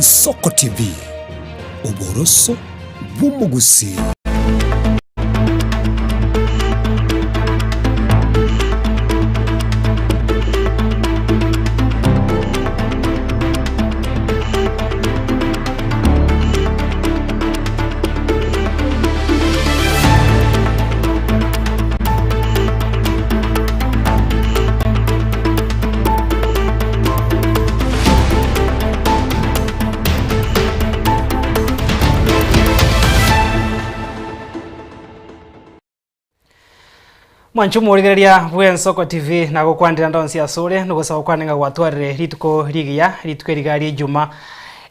Ensoko TV, oboroso bw'omogusii. Mwanche omorigereria bw'Ensoko TV nagokwandera ndonsi asore nogosaba kwane ng'a gwatwarire rituko rigiya rituko eriga ri'ejuma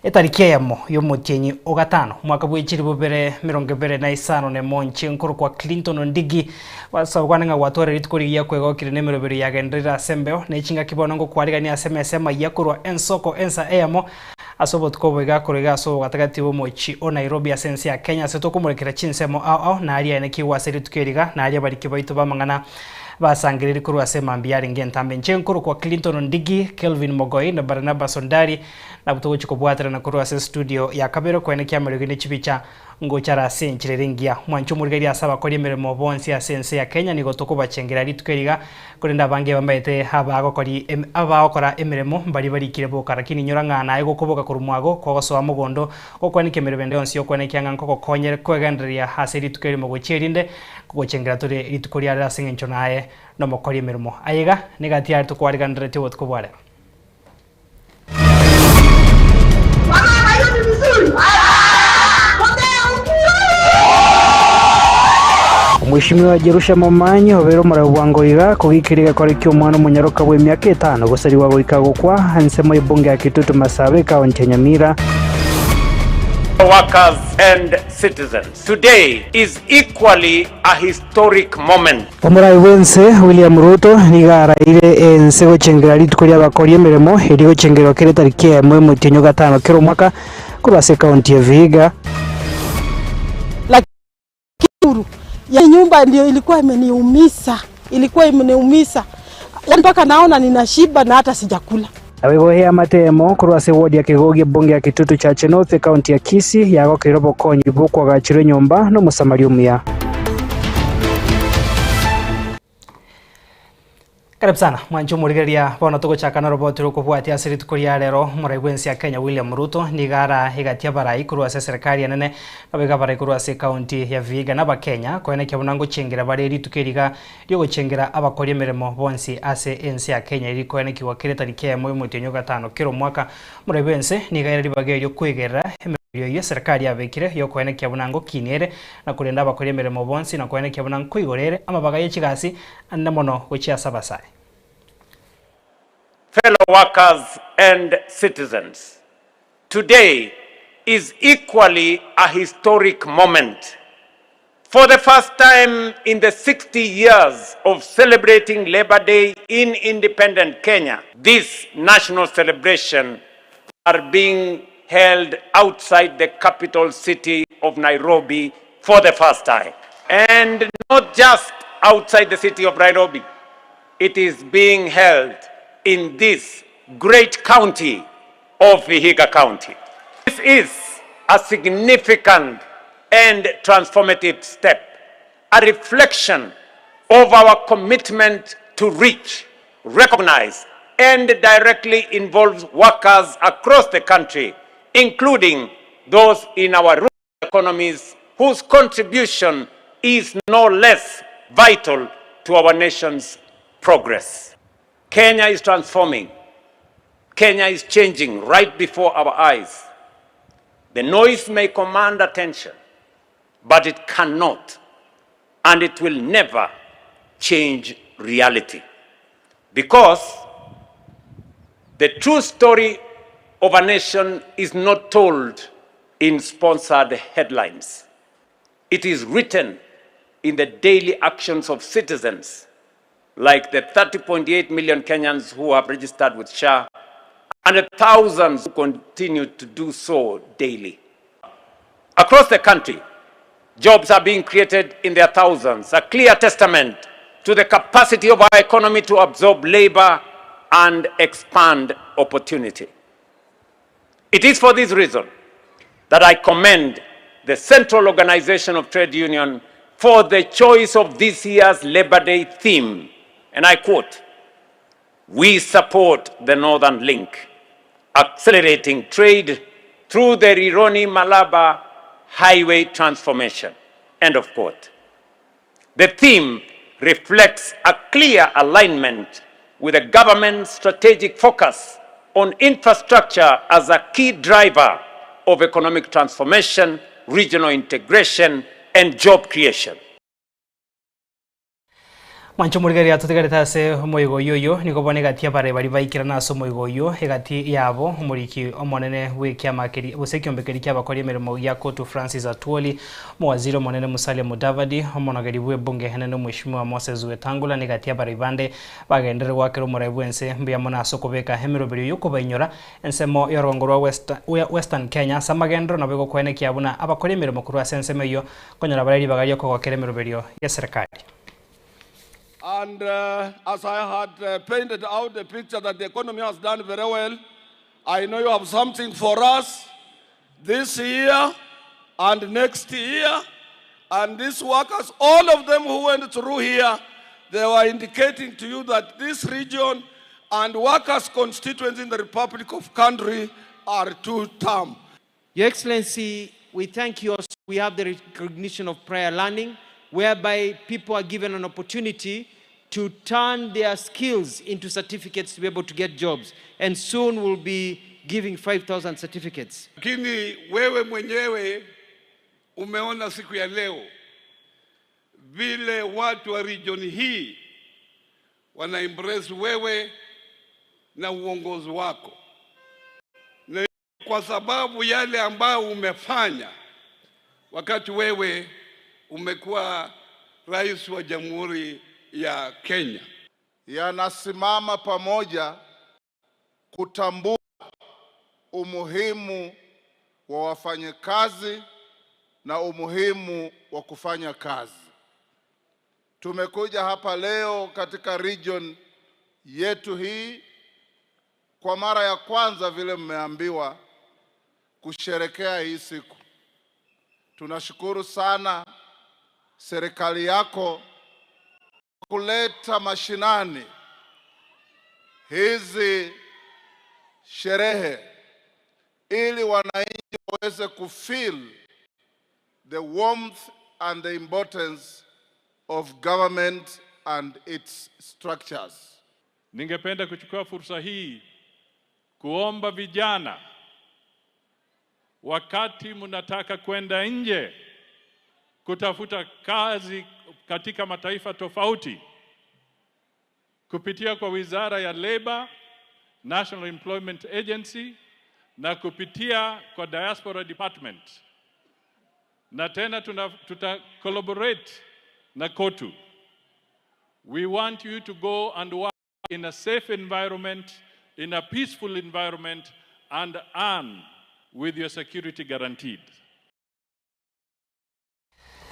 Etariki eyemo y'omotienyi o gatano, omwaka bwe chilifu bibere emerongo ebere na isano nemo, inche nkorokwa Clinton Ondigi, gwasaba kwane ng'a gwatware rituko rigiya kwegokire nemeroberi yagenderire ase embeo, ne chingaki bono ngokwarigania ase emesa emayia korwa ensoko ensa eyemo ase obotuko obo iga korwa iga ase obogatagati bw'omochie o Nairobi ase ense ya Kenya ase tokomorekera chinsemo ao ao naria aenekigwe ase rituko eri iga naria abariki baito b'amang'ana basangereiri korwa ase emambia yarenge entambe. Inche nkorokwa Clinton Ondigi, Kelvin Mogoi na Barnabas Ondari. Nabwo togochia kobwaterana korwa ase estudio ya kabere koenekia amariogi ne chibicha ngocha are ase enchera ere engiya. Mwanche omorigereria ase abakori emeremo bonsi ase ense ya Kenya nigo tokobachengera rituko eri iga korende abange bamaete abagokori abagokora emeremo mbaria barikire boka lakini inyora ng'a naye gokoboka korwa mwago kogosoa mogondo gokwenekia emeremo ende yonsi yokwenekia ng'a nkogokonyere kwegendereria ase rituko erimo gochia erinde kogochengera tore rituko riarero ase eng'encho naye nomokori emeremo. Aye iga negati yare tokwariganeretie obotuko bwa rero. Omweshimiwa Jerusha Momanyi obeire omorabu bwango iga kogiikeria egekore ki'omwana omonyaroka bw'emiaka etano gosarigwa goika gokwa ensemo y'ebunge ya Kitutu Masaba ekaunti ya Nyamira. Workers and citizens. Today is equally a historic moment. Omorai bw'ense William Ruto nigo araire ense gochengera rituko ri'abakori emeremo erio gochengerwa kera etariki eyemo y'omotienyi o gatano kera omwaka korwa ase ekaunti ya Vihiga. Lakini ya nyumba ndio ilikuwa imeniumiza, ilikuwa imeniumiza mpaka naona ninashiba na hata sijakula. Naboigo eamate eyemo korwa ase ewodi ya Kegogi ebunge ya Kitutu Chache North ekaunti ya Kisii yagokeire obokonyi bw'okoagachirwa enyomba n'Omosamaria omuya. Karibu sana mwanche omorigereria bono togochaka noroboti rokobwatia ase rituko ria rero omorai bwensi ya Kenya William Ruto nigo ara egati abarai korwa ase eserekari enene naboigo abarai korwa ase ekaunti ya Vihiga na abakenya koenekia buna ngochengera bare rituko eri iga riogochengera abakori emeremo bonsi ase ense ya Kenya eri rikoenekigwa kera etariki eyemo y'omotienyi o gatano kera omwaka. Omorai bwense nigo aire ribaga erio kwegerera emeremo eyio eserekari yabekire yokoenekia buna ngokinia ere na korenda abakori emeremo bonsi na koenekia buna nkoigora ere amabaga ye chigasi Ande mono gochia ase abasae. Fellow workers and citizens, today is equally a historic moment. For the first time in the 60 years of celebrating Labour Day in independent Kenya, this national celebration are being held outside the capital city of Nairobi for the first time. And not just outside the city of Nairobi, it is being held in this great county of Vihiga County. This is a significant and transformative step, a reflection of our commitment to reach, recognize, and directly involve workers across the country, including those in our rural economies whose contribution is no less vital to our nation's progress. Kenya is transforming. Kenya is changing right before our eyes. The noise may command attention, but it cannot and it will never change reality. Because the true story of a nation is not told in sponsored headlines. It is written in the daily actions of citizens like the 30.8 million Kenyans who have registered with SHA and the thousands who continue to do so daily. Across the country, jobs are being created in their thousands, a clear testament to the capacity of our economy to absorb labor and expand opportunity. It is for this reason that I commend the Central Organization of Trade Union for the choice of this year's Labor Day theme, and I quote, We support the Northern Link, accelerating trade through the Rironi Malaba Highway transformation. End of quote. The theme reflects a clear alignment with the government's strategic focus on infrastructure as a key driver of economic transformation, regional integration, and job creation. Mwanche omorigereria atotigarete ase omoigo oyio oyio, nigo bono egati y'abarai baria baikerana ase omoigo oyio, egati yabo omoriki omonene bw'ekiama keria gose ekiombe keria ki'abakori emeremo gia Kotu Francis Atwoli, Omowaziri omonene Musalia Mudavadi, omonogeri bw'ebunge enene Omweshimiwa Moses Wetangula na egati y'abarai bande bagenderere goakera omorai bw'ense mbuya mono ase okobeka emeroberio y'okobainyora ensemo y'orogongo rwa Western Kenya ase amagenderero nabo egokwenekia buna abakori emeremo korwa ase ensemo eyio konyora bare ribaga ri'okogokera emeroberio y'eserekari. And as I had painted out the picture that the economy has done very well, I know you have something for us this year and next year. And these workers, all of them who went through here, they were indicating to you that this region and workers' constituents in the Republic of country are two-term. Your Excellency, we thank you also. We have the recognition of prior learning, whereby people are given an opportunity to turn their skills into certificates to be able to get jobs. And soon we'll be giving 5,000 certificates. Lakini wewe mwenyewe umeona siku ya leo vile watu wa region hii wana embrace wewe na uongozi wako, na kwa sababu yale ambayo umefanya wakati wewe umekuwa rais wa Jamhuri ya Kenya. Yanasimama pamoja kutambua umuhimu wa wafanyakazi na umuhimu wa kufanya kazi. Tumekuja hapa leo katika region yetu hii kwa mara ya kwanza, vile mmeambiwa, kusherekea hii siku. Tunashukuru sana serikali yako kuleta mashinani hizi sherehe ili wananchi waweze kufeel the warmth and the importance of government and its structures. Ningependa kuchukua fursa hii kuomba vijana, wakati mnataka kwenda nje kutafuta kazi katika mataifa tofauti, kupitia kwa Wizara ya Labor, National Employment Agency na kupitia kwa Diaspora Department, na tena tuta collaborate na KOTU. We want you to go and work in a safe environment, in a peaceful environment, and earn with your security guaranteed.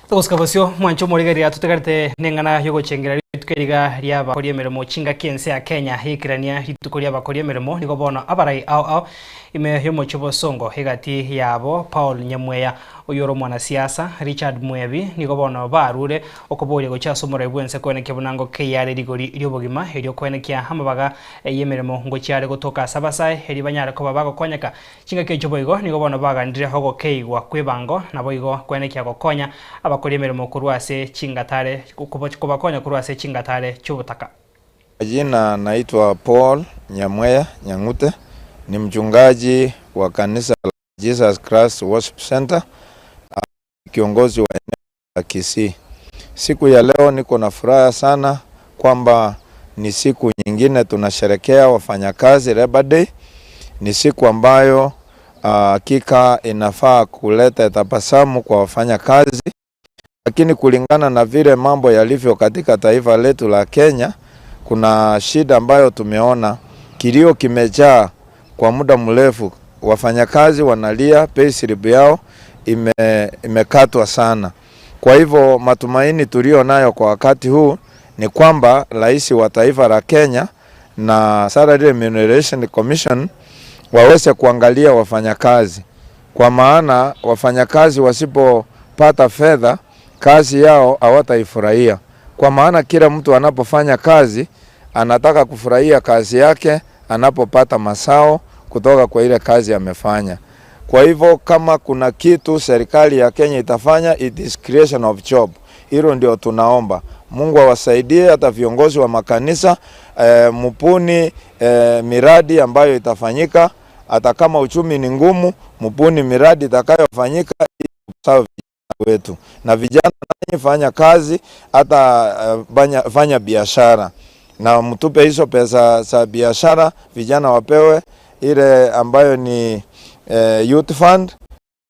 Togosika bosio mwanche omorigereria totegarete neng'ana yogochengera rituko eriga ri'abakori emeremo chingaki ense ya Kenya yaikirania rituko ri'abakori emeremo nigo bono abarai ao ao ime y'omochie bosongo egati yabo Paul Nyamweya oyio ore omwanasiasa Richard Mwebi nigo bono barure okoboria gochia ase omorai bwense koenekia buna ngokeiyare are rigori ri'obogima erio koenekia amabaga y'emeremo ngochia are gotoka ase abasae erio banyare koba bagokonyeka Chingaki echio boigo nigo bono baganire ogokeigwa kw'ebango, naboigo kwenekia gokonya abakori emeremo korwa ase chingatare, kobakonya korwa ase chingatare chi'obotaka. Majina naitwa Paul Nyamweya Nyang'ute, ni mchungaji wa kanisa la Jesus Christ Worship Center, kiongozi wa eneo la Kisii. Siku ya leo niko na furaha sana kwamba ni siku nyingine tunasherekea wafanyakazi Labor Day. Ni siku ambayo hakika inafaa kuleta tabasamu kwa wafanyakazi, lakini kulingana na vile mambo yalivyo katika taifa letu la Kenya, kuna shida ambayo tumeona, kilio kimejaa kwa muda mrefu, wafanyakazi wanalia, payslip yao imekatwa sana. Kwa hivyo matumaini tulio nayo kwa wakati huu ni kwamba rais wa taifa la Kenya na Salary Remuneration Commission waweze kuangalia wafanyakazi, kwa maana wafanyakazi wasipopata fedha kazi yao hawataifurahia, kwa maana kila mtu anapofanya kazi anataka kufurahia kazi yake anapopata masao kutoka kwa ile kazi amefanya. Kwa hivyo kama kuna kitu serikali ya Kenya itafanya, it is creation of job. Hilo ndio tunaomba Mungu awasaidie hata viongozi wa makanisa e, mupuni e, miradi ambayo itafanyika hata kama uchumi ni ngumu, mupuni miradi itakayofanyika ili wetu na vijana nanyi fanya kazi hata uh, fanya biashara na mtupe hizo pesa za biashara, vijana wapewe ile ambayo ni eh, youth fund,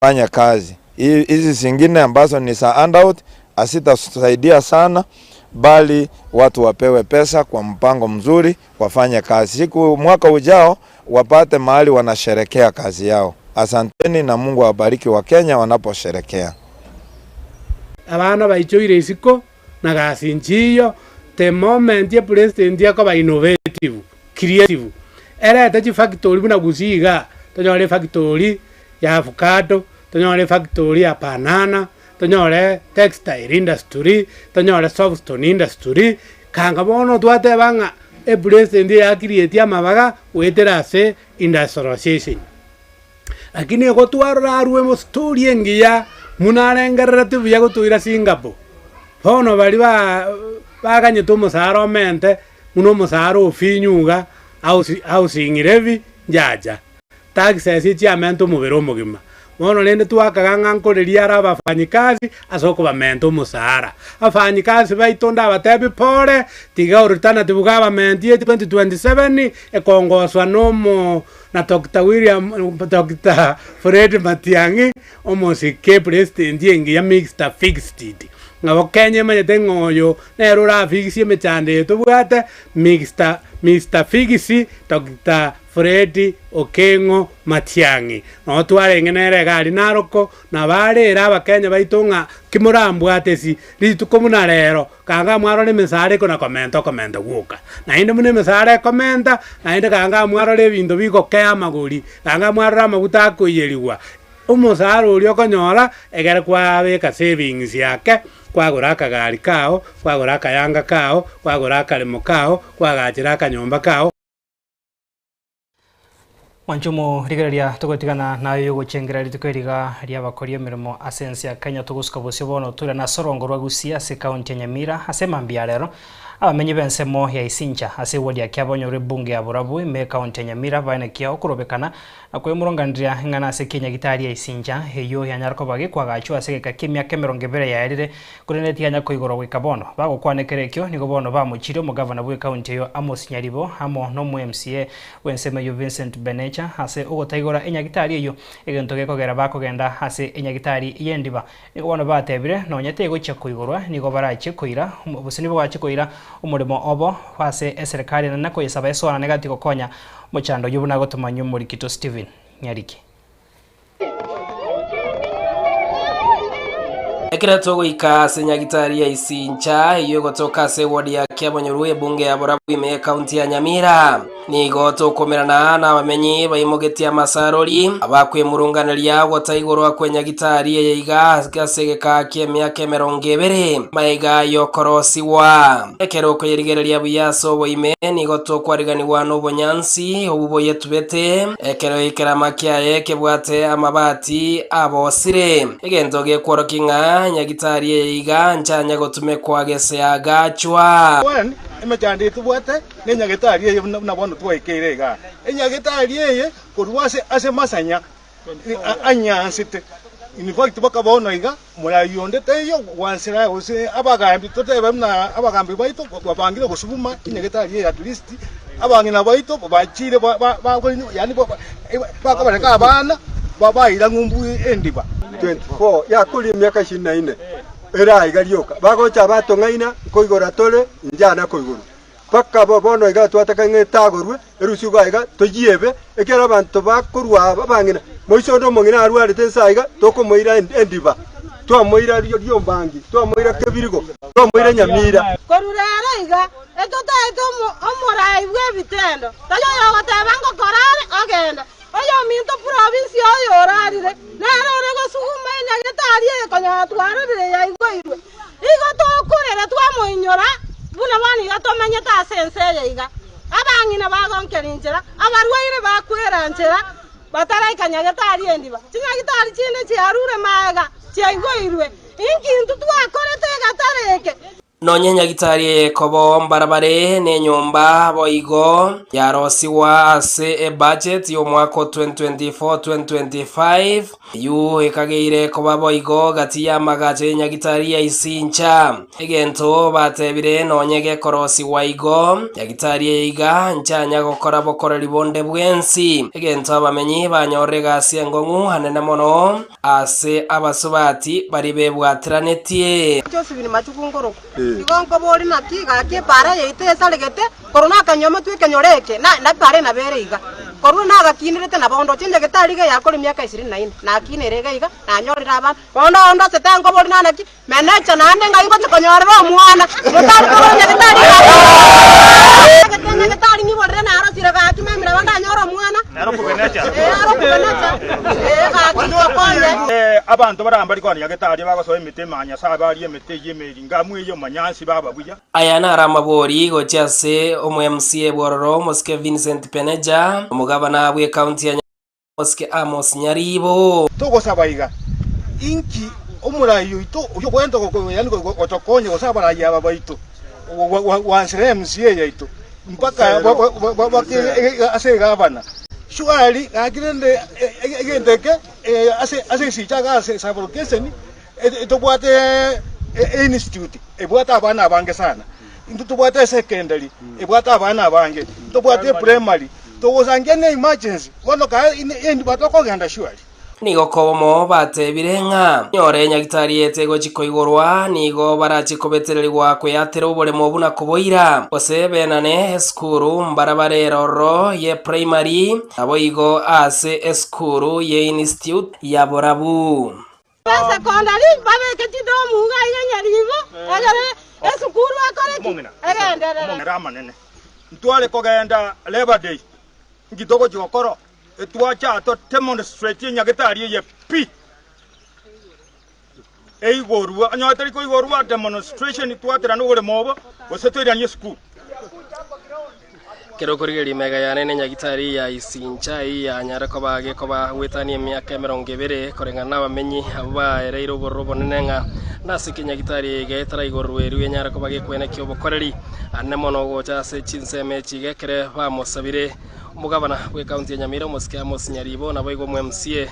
fanya kazi hizi zingine ambazo ni za handout asitasaidia sana, bali watu wapewe pesa kwa mpango mzuri, wafanye kazi. Siku mwaka ujao wapate mahali wanasherekea kazi yao. Asanteni na Mungu awabariki Wakenya wanaposherekea. Abana baichoire isiko na gasi nchiyo the moment ye president akoba innovative creative erete chifactory buna Gusii iga tonyore efactory ya avocado tonyore efactory ya banana tonyore textile industry tonyore softstone industry kanga bono twateba ng'a epresident eye acreatie amabaga goetera ase industrialization. Lakini igo twarora arue mostory engiya buna arengereretie buya gotoira Singapore. Bono baria ba baganyete omosara omente buna omosara o finyu iga house housing levy njacha, taxes echiamente omobere omogima. Bono rende twakaga ng'a nkoreria are abafanyikazi ase okobamenta omosara. Abafanyikazi baito ndabatebi pore, tiga alternative government ye 2027 ekongoswa na omo na Doctor William Doctor Fred Matiang'i omosike president engiya Mister Fixed It. Nabo Kenya emanyete ng'a oyo nere orafigisie emechando eye tobwate Mister Mister Fix Doctor Fred Okeng'o Matiang'i. Noo twarenge nere iga aria Naroko, nabo arere abakenya baito ng'a ki morambwate si rituko buna rero, kanga mwarora emesara ekona komenta okomenta gwoka. Naende buna emesara ekomenta, naende kanga mwarora ebinto bigokea amagori, kanga mwarora amaguta akoiyerigwa, omosara oria okonyora egere kwabeka savings yake, kwagora akagari kao, kwagora akayanga kao, kwagora akaremo kao, kwagachera akanyomba kao. Mwanche omorigereria togotigana naye oyogochengera rituko eriga ri'abakori emeremo ase ense ya Kenya togosuka bosio bono toirane ase orongo rwa Gusii ase ekaunti ya Nyamira ase mambia ya rero abamenyi b'ensemo ya Isincha ase eward ya Kiabonyoru ebunge ya Borabu ime ekaunti ya Nyamira baenekia okorobekana na koemoronganiria ing'ana ase kinyagitari ya Isincha eyio yanyara koba gekwagachwa ase egeka ki'emiaka emerongo ebere yaerire Korende tiyanya koigorwa goika bono. Bagokwana ekero ekio, nigo bono bamochirie omogavana bw'ekaunti eyio Amos Nyaribo amo nomo-MCA bw'ensemo eyio Vincent Benecha ase ogotaigora enyagitari eyio, egento gekogera bakogenda ase enyagitari y'endiba. Nigo bono batebire nonya tegochia koigorwa nigo barachie koira gose nigo bachie koira omoremo obo ase eserekari enene koyesaba esoanane gati gokonya omochando oyio buna gotomanywa omorikito Stephen Nyariki. Ekero togoika ase nyagitari ya Isincha eyio egotoka ase eward ya Kiabonyoru ebunge ya Borabu ime y'ekaunti ya Nyamira, nigo tokomerana nabamenyi baimogetie amasarori abakwemurunganeria ogotaigorwa kw'enyagitari eye iga ase egeka ki'emiaka emerongo ebere magega y'okorosigwa. Ekero okoyerigereria buya ase oboime, nigo tokwariganigwa nobonyansi obwo boyetubete, ekero ekerama kiaye kebwate amabati abosire. Egento gekworokia ng'a nyagitari eye iga nchanya gotumekwa gese agachwa. One, emechando eye tobwate nenyagetari eye buna bono twaikeire igaa. Enyagetari eye korwa ase ase masanya anyansete, in fact mpaka bono iga Moraai onde taiyo gwansera gose abagaambi, totebe buna abagaambi baito babangire gosuguma enyagetari eye at least abang'ina baito bachiire yaani bakobareka abana baira ng'umbu endiba. 24 yakoria emiaka ishirini na ine ere aiga rioka, bagocha batong'aina, nkoigora tore, inche koigorwa. Mpaka bono iga twataka ng'a etagorwe, erusigwe aiga, toyiebe, ekiagera abanto bakorwa aba abang'ina, moise onde omong'ina arwarete inse aiga, tokomoira endiba, twamoira riombangi, twamoira kebirigo, twamoira nyamira. Korwa rero iga, etotaete omorai bw'ebitendo, tari oyogoteba ngokora are, ogenda. Oyominto province oyo orarire, nere ore gosuguma enyagetari eye konyora twarorire yaigoirwe. Igo tokorera twamoinyora buna bono iga tomenyete ase ense eye iga. Abang'ina bagonkera inchera, abarwaire bakwera nchera, bataraika nyagetari endiba. Chinyagitari chinde chiarure magega, chiaigoirwe. Inki intwe twakorete egatare eke? Nonye nyagitari eye kobo mbarabare nenyomba boigo yarosigwa ase ebudget y'omwaka o 2024-2025, eyio ekageire koba boigo gati y'amagacho y'enyagitari ya Isincha. Egento batebire nonye gekorosigwa igo, nyagitari eye iga nchanya gokora bokoreri bonde bwensi. Egento abamenyi banyorire egasi engong'u anene mono. Ase abasubati baria bebwateranetie. Josephine Machuku nkorokwa. Igo nkoborie naki gaki epaara yaito esaregete, korwa nakanywa amatwe ekenyoro eke, na na epaara enabo ere iga. Korwa nagakinerete nabo ndoche nyagetari iga yakora emiaka ishirini na ine, nakinere iga iga, nanyorire abana. Bono onde ase tenkoboria na naki, menecha naende ng'ai ngochia konyorera omwana, motari korwa nyagetari iga akore. Nyagetari nyiborere narosire gaki memire aba ndanyore omwana. Ee, arokubenecha, ee, gaki tokonye. Abanto baria mbari konya nyagetari bagosoa emete ime ya Nyasae barie emete eyio emeringamu eyio omonyansi baba buya. Aya naro amabori gochia ase omo-MCA bw'ororo omosike Vincent Peneja, omogabana bw'ecounty ya Omosike Amos Nyaribo. Togosaba iga, inki omorai oito oyio ogwenta yaani gotokonya gose abarai aba baito gwansera MCA yaito mpaka ase egavana surely gaki rende egento eke ase esicha iga ase sub-location tobwate einstitute ebwate abana abange sana, intwe tobwate esecondary ebwate abana abange, ntobwate eprimary, togosangia ne emergency bono kae endi batokogenda surely. Nigo kobomo batebire ng'a nyore nyagitari ete egochi koigorwa, nigo barache kobetererigwa kweatera oboremo buna koboira, gose benane esukuru mbarabare eroro ye primary, naboigo ase esukuru ye institute ya borabu. Esekondari babeke chidomu iga iga nyaribo, egere esukuru ekore ki? Egenderere. Ere amanene. Ntware kogenda Labour Day, nki togochia gokora? Etwacha to demonstrate enyagetari eye pi. Eigorwa, onye tari koigorwa demonstration twaterane oboremo obo, gose toiranie esukuru. Ekero okorigereria emega yane nenyagitari ya Isincha eyio yanyare koba gekoba goetania emiaka emerongo ebere koreng'ana nabamenyi abwo baereire obororo obonene ng'a nase ki enyagitari eye iga etaraigorerwa erio enyare koba gekwenekia obokoreri anene mono gocha ase chinsemo echi iga ekere bamosabire omogabana bw'ecounty ya Nyamira omosike Amos Nyaribo naboigo omo MCA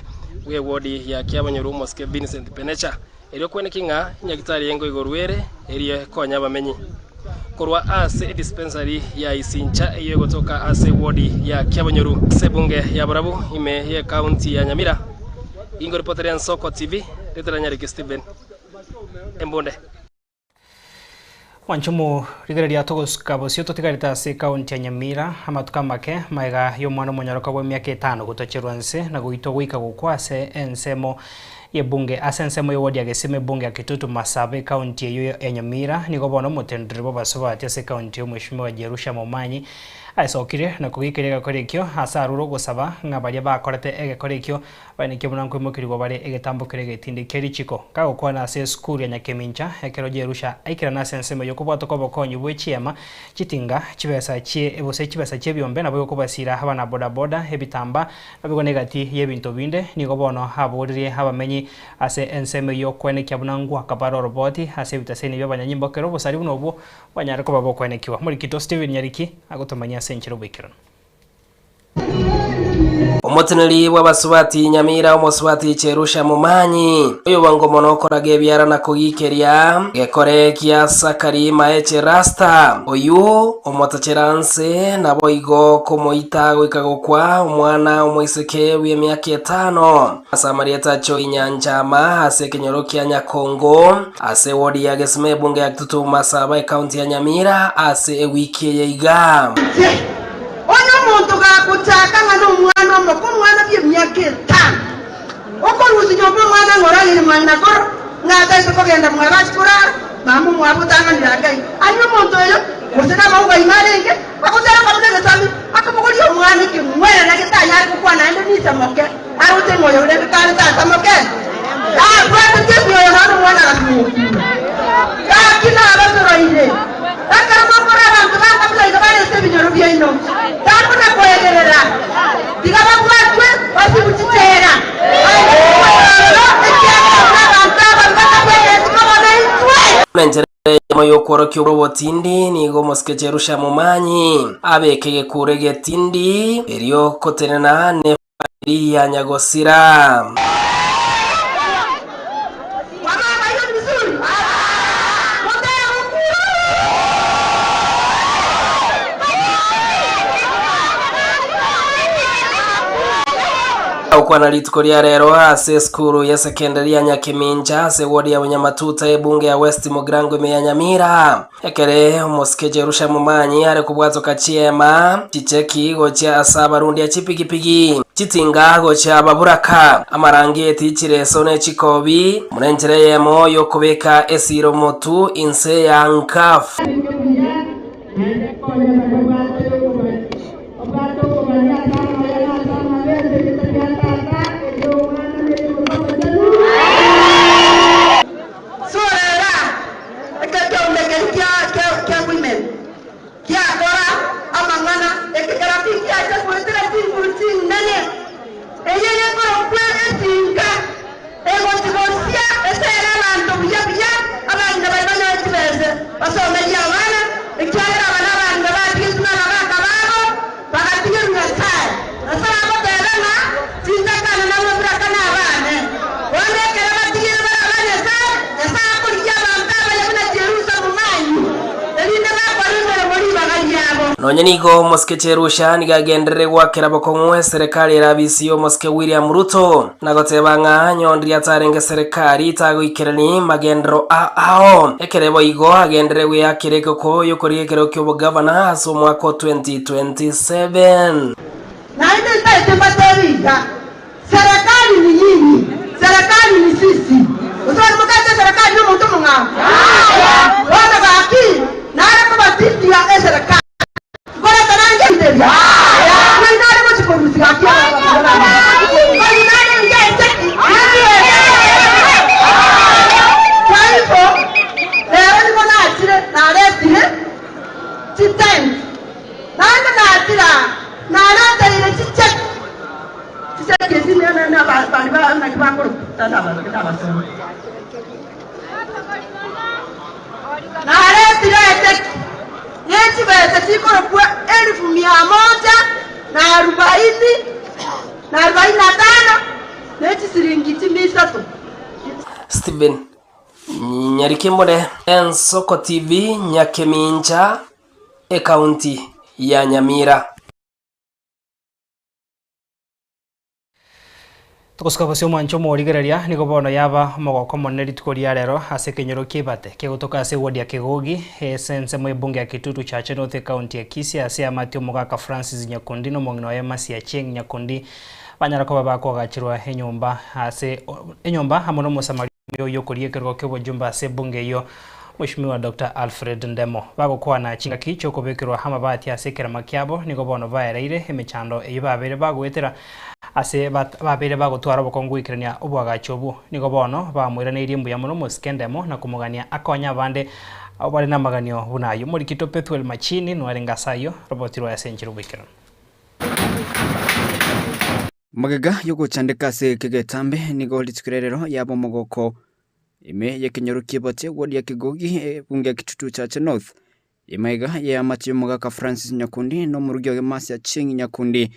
bw'ewodi ya Kiabonyoru omosike Vincent Penecha Erio kweneki ng'a enyagitari eye nkoigorwa ere, erio ekonye abamenyi. Korwa ase edispensary ya Isincha eyio egotoka ase ewodi ya Kiabonyoru ase ebunge ya Borabu ime ye ekaunti ya Nyamira, ingoripoteria Ensoko TV, Ritera Nyariki Stephen Embunde. Mwanchumu rigereria togosuka bosio totigarete ase ekaunti ya Nyamira amatuko amake magega y'omwana omonyoroka bw'emiaka etano gotacherwa nse na goitwa goika gokwa ase ensemo y'ebunge ase ensemo y'ewodi ya Gesima ebunge ya Kitutu Masaba ekaunti eyio ya Nyamira nigo bono omotenderi bw'abasubati ase ekaunti eyio Mweshimiwa Jerusha Momanyi aesokire na kogeikeria egekora ekio ase arure ogosaba ng'a baria bakorete egekora ekio Baineke buna nkoimokerigwa bare egetambo keria egetindi kie richiko. Kagokwana ase esukuru ya Nyakemincha, ekero Jerusha aikerana ase ensemo y'okobwatoka obokonyi bwe chiema, chitinga, chibesa chie gose chibesa chi'ebiombe naboigo kobasiira abana bodaboda, ebitamba, naboigo negati y'ebinto binde, nigo bono aboririe abamenyi ase ensemo eyio kwenekia buna ngwaka bare oroboti ase ebitaseni bi'abanyanyimbo ekero obosari buna obwo bwanyare koba bokwenekiwa. Morikito Stephen Nyariki agotomanyia ase enchera oboikeranu. Omoteneneri bw'abasubati Nyamira omosubati Cherusha Momanyi, oyobwango mono okoraga ebiara na kogikeria gekore kia Sakari Maeche Rasta, oyio omotachera nse naboigo komoita goika gokwa omwana omoiseke bw'emiaka etano ase amarieta Choi Nyanchama ase ekenyoro kia Nyakongo ase ewodi ya Gesima ebunge ya Kitutu Masaba ekaunti ya Nyamira ase ewiki eye iga. Onye omonto gagochaka ng'a nomwana omoke, omwana bw'emiaka etano, okorusia nyomba omwana ng'a orageire mwa ng'ina koro, ng'a ataete kogenda mwabo achie korara, mama omwabo otang'anire ake iga. Aye omonto oyo Gose namauga ime arenge, agotera korora egesambi, akabogoria omwana ekeng'werere getanyare gokwana naende nise moke, aroche ng'a oyo rende kare tata moke, abwatete emioyo naende omwana agasimokigwa. Gaki nabasoroire, ekero mokora abanto ba kabila iga bare ase ebinyoro biaino, takona koegerera, tiga babwatwe basibwe chichela, naende timokorora ororo, ekiagera buna abanto aba mbatabwenereti koba naintwe. Nenchera eyemo y'okworokia obotindi nigo omosike Jerusha Momanyi abeke egekuro egetindi erio kotenena nefamiri ya nyagosira. Gokwana rituko ria rero ase esukuru ya secondary ya Nyakemincha ase eward ya Bunyamatuta ebunge ya West Mugirango ime ya Nyamira. Ekere omosike Jerusha Momanyi are kobwatoka chiema, chicheki gochia ase abarundia chipigipigi, chitinga gochia ababuraka, amarangeti, chireso ne chikobi, buna enchera eyemo y'okobeka esiro motu inse ya NCAF. Sorera eketombe keria kia women giakora amang'ana, ekekera tingiacha goetera chinguru chinene, eye gekorokwa etinga, egochigosia esere abanto buya buya, abang'ina baria banyore chibese basomerie abana, ekiagera aba nabang'ina batigetwe nababaka babo, bagatigerwa Nyasae. Nyasae agoteba ng'a chintakana nabwo mburakane abane. Bono ekero batigire bare aba Nyasae, Nyasae akorigia abanto abaye buna Jerusa momanyu, erinde bakore emeremo ribaga riabo. Nonya nigo omosike Cherusha nigo agenderere goakera bokong'u eserekari erabisi y'omosike William Ruto na goteba ng'a nyondiria atarenge serekari tagoikerani magenderero a ao. Ekere boigo agenderere gweakera ekeko y'okorigia ekerogo ki'obogavana ase omwaka o 2027. Naende ntaete mbateebie iga, Serikali ni nyinyi, serikali ni sisi. Gose baria mokete eserekari nomonto omong'ao? Bono gaki nare kobatindia eserekari. Nkoreta nange enteria? Ng'ai nare gochia korusia gaki Ng'ai nare ngeche? Kwa hivyo, rero nigo nachire naretire chitent Naende natira, nareteire chicheki, chicheki echi baria naki bakorokwa tindabasoma. Naretire echeki ye chibesa chikorokwa elifu mia moja na arubaini na arubaini na tano, ne chisiringi chimia isato. Stephen Nyarikemore, Ensoko TV, Nyakemincha. Ekaunti ya Nyamira. Togosuka bosio omwancho omorigereria nigo bono yaba omogoko omonene rituko ria rero ase ekenyoro kia Ibate kegotoka ase eward ya Kegogi ase ensemo y'ebunge ya Kitutu Chache North ekaunti ya Kisii ase eamate omogaka Francis Nyakundi na omong'ina oye Mercy Achieng Nyakundi banyara koba bakoagachirwa enyomba ase enyomba amo nomosamaria oyo okoria ekerogo ki'obojumbe ase ebunge eyio Mweshimiwa Doctor Alfred Ndemo. Bagokwana chingaki chi'okobekerwa amabati ase ekerama kiabo nigo bono baereire emechando eyio babeire bagoetera ase babeire bagotwara obokongu goikerania oboagachi obwo. Nigo bono bamoiraneirie mbuya mono Mosike Ndemo na komogania akonye abande abwo bare namaganio buna ayio. Morikito Pethuel Machini noarenge ase ayio, roboti rwaye ase enchera oboikeranu. Magega y'ogochandeka ase eke getambe nigo rituko ria rero yaba omogoko Ime y'ekenyoro ki'Ebate, ward ya Kigogi, ebunge ya Kitutu Chache North. Emaiga y'eamate y'omogaka Francis Nyakundi na omorugi oye Mercy Achieng Nyakundi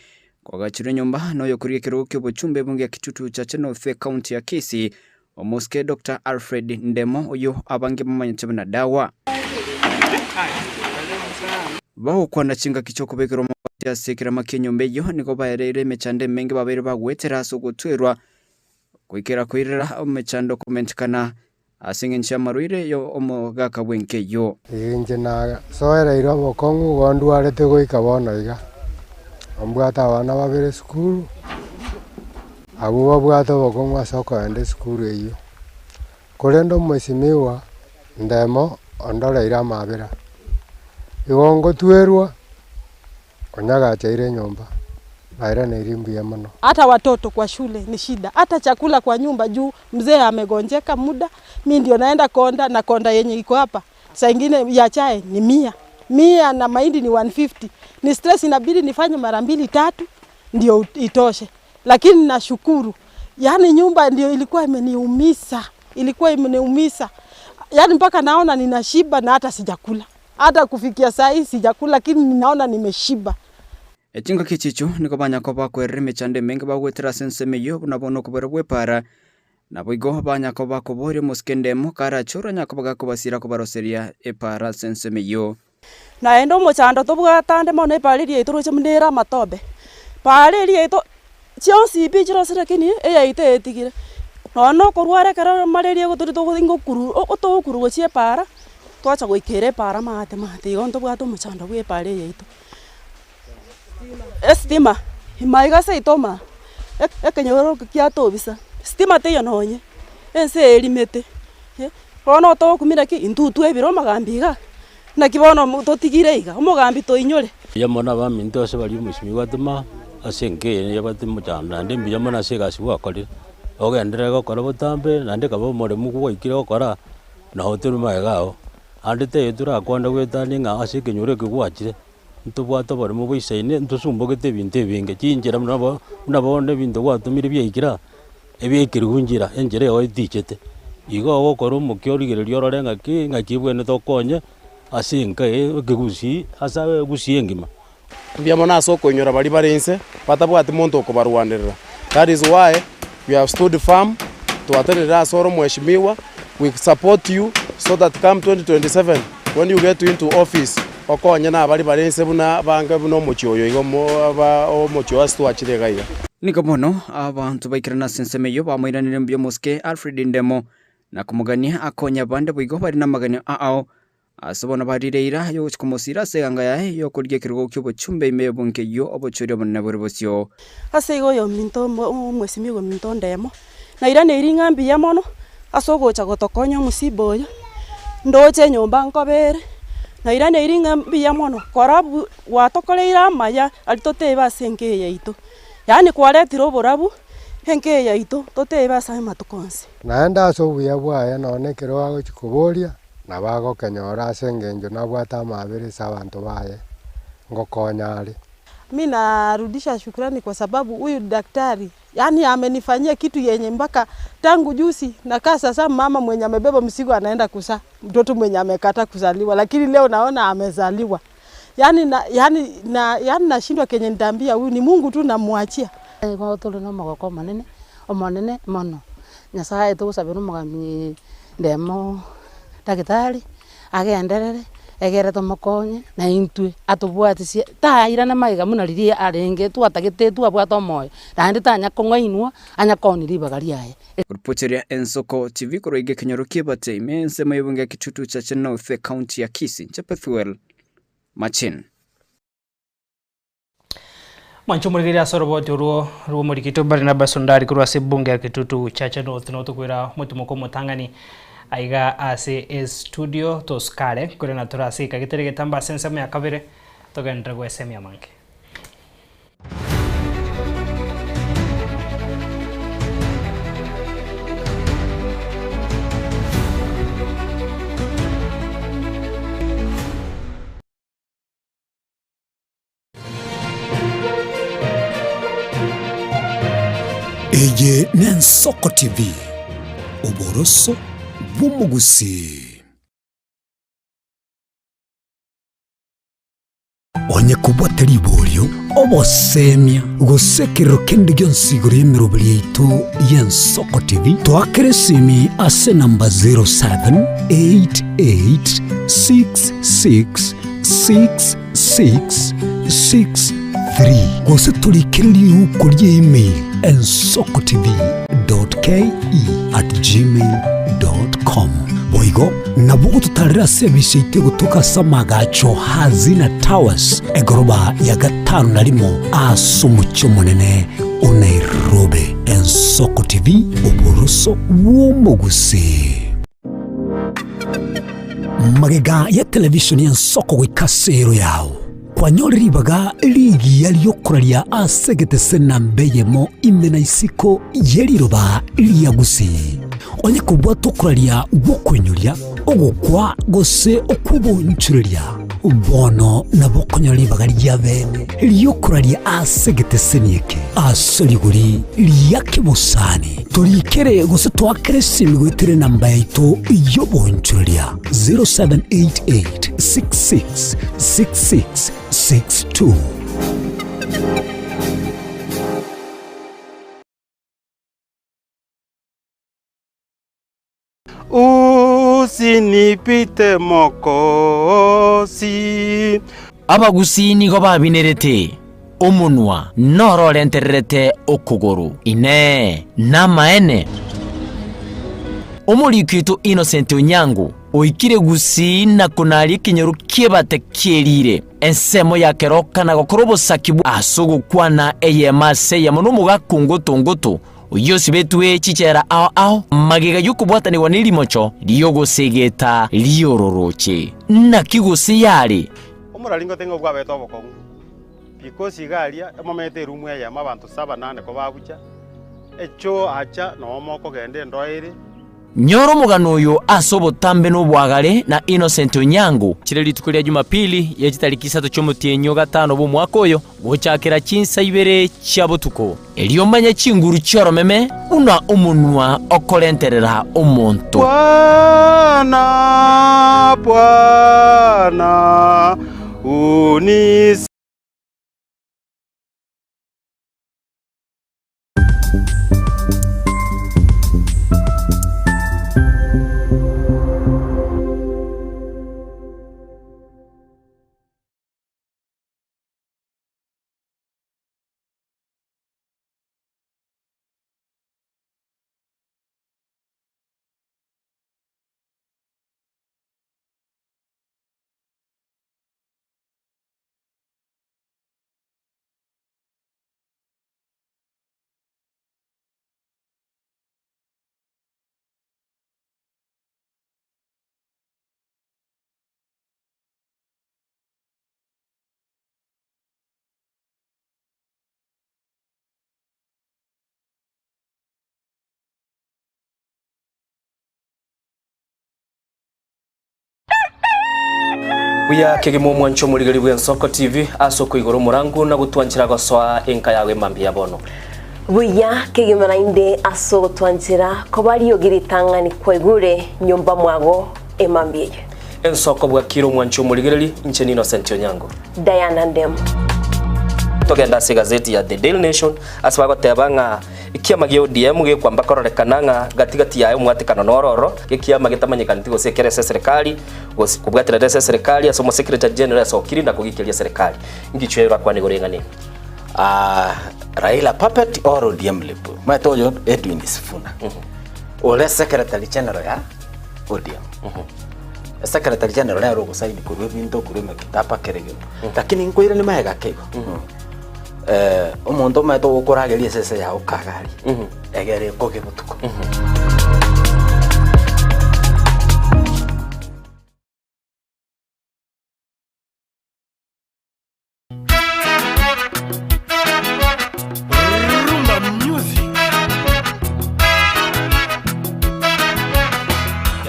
kwagachirwe enyomba na oyokorigia ekerogo ki'obochumba ebunge ya Kitutu Chache North ekaunti ya Kisii, omosike Doctor Alfred Ndemo oyio abange bamanyete buna Dawa. Bagokwana chingaki chi'okobekerwa amabati ase ekerama ki'enyomba eyio nigo baereire emechando emenge babeire bagoetera ase ogotwerwa Goikera koirera omechando komentekana ase engencho y'amarwaire y'omogaka bw'enka eyio. Inche nasoereire obokong'u igo ndwarete goika bono iga, mbwate abana babere esukuru, abwo babwate obokong'u ase okoenda esukuru eyio. Korende omwesimigwa ndemo ondoreire amabera. Igo ngotwerwa, onyagacheire enyomba, nairaneirie mbuya mono. Hata watoto kwa shule ni shida, hata chakula kwa nyumba juu mzee amegonjeka muda, mi ndio naenda konda na konda yenye iko hapa saa ingine ya chai ni mia mia na mahindi ni 150. Ni stress, inabidi nifanye mara mbili tatu ndio itoshe, lakini nashukuru. Yaani nyumba ndio ilikuwa imeniumisa, ilikuwa imeniumisa, yaani mpaka naona ninashiba na hata sijakula, hata kufikia saa hii sijakula, lakini ninaona nimeshiba. Echingaki echicho nigo banyakwa bakwerera emechando emenge bagwetera ase ensemo eyio buna bono okobera gw'epaara, naboigo banyakwa bakoboria omosike endemo karachore onyare koba gakobasira kobaroseria epaara ase ensemo eyio. Naende omochando tobwate ande mono epaara eria yaito roche buna ere amatobe, paara eria yaito chionsi pi chirosire lakini eyaito etigire. Nonye na okorwara ekero malaria egotoria togo ingokuru otogokuru gochia epaara, twacha goikera epaara maate maate igo ntobwate omochando bwa epaara eye yaito. Estima, ime aiga seito maa, ekenyoro eke kiatobisa, stima teiyo nonye, ense eye erimete, bono togokumia naki intwe twebire omogambi igaa, naki bono mo totigire iga, omogambi toinyore. Mbuya mono abaminto ase baria omosimi gwatoma ase enka eye yabwate omochando naende mbuya mono ase egasi gwakorire, ogenderere gokora botambe naende kaba omoremu gwaikire gokora, nabo tore magega ao. Ande teiyo torakwane goetania ng'a ase ekenyoro eke gwachire, ntobwate oboremo boisaine, ntosumbogete ebinto ebinge, chinchera buna bo buna bono ebinto gwatomire biaikire aa, ebiaikeriwu nchera, enchera eye etichete. Igo ogokora omokia origereria orore ng'aki ng'aki ebwenerete okonye ase enka eye ekegusii ase egusii engima. Mbuya mono ase okoinyora baria bare inse batabwati monto okobarwanerera. That is why we have stood firm, twatenenire ase ore omweshimiwa, we support you so that come 2027 when you get into office okonye na baria bare inse buna bange buna omochie oyo iga omochie oyo ase twachire iga iga. Nigo bono abanto baikerana ase ensemo eyio bamoiraneire mbuya omosike Alfred Ndemo, na komogania akonye abande boigo bare namaganio ao Ase bono barire eira y'ogochia komosiira ase eganga yaye y'okorigia ekerogo ki'obochumbe ime y'obonge eyio obochori obonene bore bosio. Ase igo oyominto omwesimigwa ominto ndemo, nairaneirie ng'a mbuya mono ase ogocha gotokonya omosiba oyo, ndoche enyomba nkobere, nairaneirie ng'a mbuya mono kora bu gwatokoreire amaya aria totebe ase enka eye yaito, yaani kwaretire oborabu enka eye yaito totebe ase amatuko onsi. Naende ase obuya bwaye nonya ekero agochia koboria, Nabo agokenyora ase engencho nabwate amaabera ase abanto baye, ngokonya are. Mi narudisha shukrani kwa sababu huyu daktari yaani amenifanyia kitu yenye mpaka tangu juzi nakaa sasa mama mwenye amebeba mzigo anaenda kuzaa mtoto mwenye amekataa kuzaliwa, lakini leo naona amezaliwa. Yaani na, yaani na, yaani nashindwa kenye nitaambia huyu ni Mungu tu namwachia. Nigo tore nomogoko omonene, omonene mono. Nyasaye togosabera omogambi ndemo daktari, agenderere, egere tomokonye na intwe atobwatisie, tairana magega buna riria arenge twatagete twabwate omoyo, naende tanya kong'ainwa, anya koonia ribaga riaye. Ripoteria Ensoko TV korwa iga ekenyoro ki'Ebate ime ensemo y'ebunge ya Kitutu Chache North ekaunti ya Kisii, inche Pethuel Machin. Mwanche omorigereria ase oroboti orwo rw'omorikito Barnabas Ondari korwa ase ebunge ya Kitutu Chache North notokwera omotimoko omotang'ani aiga ase estudio tosikare korende tore ase egeka getari getambe ase ensemo ya kabere togenderere gwesemia amange. Eye n'Ensoko TV, oboroso bw'omogusii. Onye kobwate riborio, obosemia, gose ekerero kende gionsi igoro y'emeroberi yaito y'Ensoko TV, toakere esimi ase enamba 0788666663 gose torikere riuko ria email ensokotv.ke@gmail.com. Boigo nabo ogototarera ase ebisa yaito egotoka ase amagacho Hazina Towers, egoroba ya gatano na rimo ase omochie omonene o Nairobi. Ensoko TV, oboroso bw'omogusii. Magega ya televishoni y'ensoko goika ase ero yao, kwanyore ribaga rigiya ri'okoraria ase egetese namba eyemo ime na isiko ye riroba ria Gusii. Onye kobwata okoraria gw'okoinyoria, ogokwa gose okw'obonchoreria, bono nabo okonyora ribaga ria bene ri'okoraria ase egeteseni eke ase rigori ria kebosani. Torikere gose toakere esimi goetera enamba yaito y'obonchoreria 0788 66 66 62. Usinipite Mokosi. Abagusii nigo babinerete omonwa noro orentererete okogoro. Inee! Namaene? Omoriki oito Innocent Onyango oikire Gusii na konaria ekenyoro ki'ebate kierire ensemo ya keroka na gokora obosaki bwa ase ogokwana eyemo ase eyemo nomogaka ongoto ongoto Oyio osibetwe chichela ao ao magega y'okobwatanigwa nerimocho ri'ogosegeta ri'ororoche. Naki gose yare? Omorari ngote ng'a obwabete obokong'u, because iga aria emomete erumu eyemo abanto saba nane kobabucha, echoo acha noo mokogenda endoo ere. Nyora omogano oyo ase obotambe na oboagare na Innocent Onyango. Chire rituko ria Jumapili ye chitariki isato chi'omotienyi o gatano bw'omwaka oyo, gochakera chinsa ibere chia botuko. Erio omanye chinguru chi'oromeme buna omonwa okorenterera omonto. Bwana, Bwana, unise. Buya kegima omwancho omorigeri bw'Ensoko TV ase okoigora omorango na gotwanchera gosoa enka yago emambia ya bono. Buya kegima naende ase ogotwanchera koba riogi ritang'ani kwaigure nyomba mwago emambia eye. Ensoko bwakire omwancho omorigereri, inche ni Innocent Onyango. Diana Ndemo. Togende ase egazeti ya The Daily Nation ase bagoteba ng'a Ekiama gia ODM gekwamba kororekana ng'a gati gati yaye omwatekano noro oro, gekiama getamanyekaneti gose ekere ase eserekari, gose kobwaterera ase eserekari ase omosekretary general asokire na kogikeria eserekari. Ngichwe orakwane igoro eng'ana eye. Ah, Raila puppet or ODM lip. Omanyete oyo Edwin Sifuna. Ore secretary general ya ODM. Secretary general nere ogosaini korwa ebinto korwa emekitaba kera egento. Lakini nkoirania magega ake igo. Eh, omonto omanyete ogokorageria esese yao kagari egere ekoge botuko. Rumba music.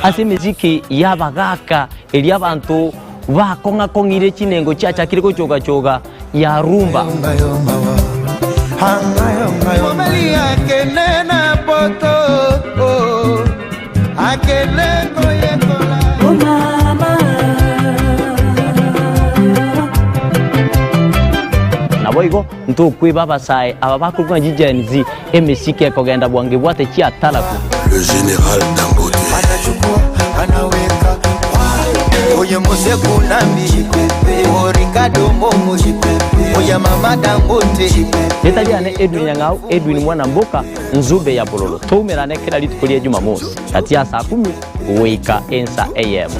Ase emesiki y'abagaaka eria abanto bakong'a-kong'ire chinengo chiachakire gochoga-choga ya rumba. Mobali akende na poto oh, akende koyekola oh, mama. Naboigo ntokweba abasae aba bakorokwa ng'a Gen Z, emesiki ekogenda bwango ebwate chiataraku. Le général Dangote. Anachukua, anaweka Oye Mose Kunambi, o Ricardo Momo, oye Mama Dangote. Rita riane Edwin Nyang'au, Edwin Mwana Mboka, Nzube ya Bololo. Toumerane kera rituko ria Jumamosi gati ya saa kumi goika ensa eyemo.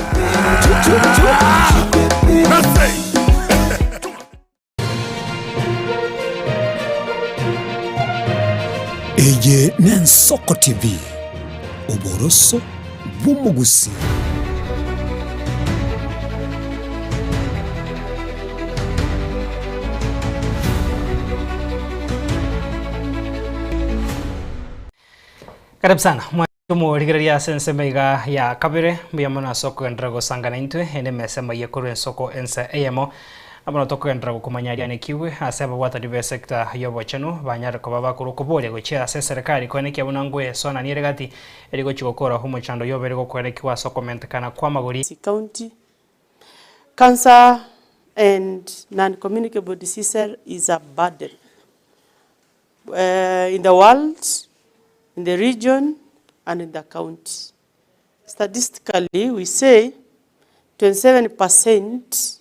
Eye n'Ensoko TV, oboroso bw'omogusii. Karibu sana Omorigereria ase ensemo iga ya kabere, mbuya mono ase okogenderera gosanga naintwe, ende emesa emayia korwa ensoko ense eyemo. Na bono tokogenderera gokomanya aria nekigwe ase ababwatani b'esecta y'obochenu banyare koba bakorwa okoboria gochia ase eserekari koenekia buna ngwesoanania ere gati eri gochia gokora omochando oyio obeire gokoenekigwa ase okomentekana kw'amagori. County Cancer and non-communicable diseases is a burden in the world, in the region and in the county. Statistically, we say 27%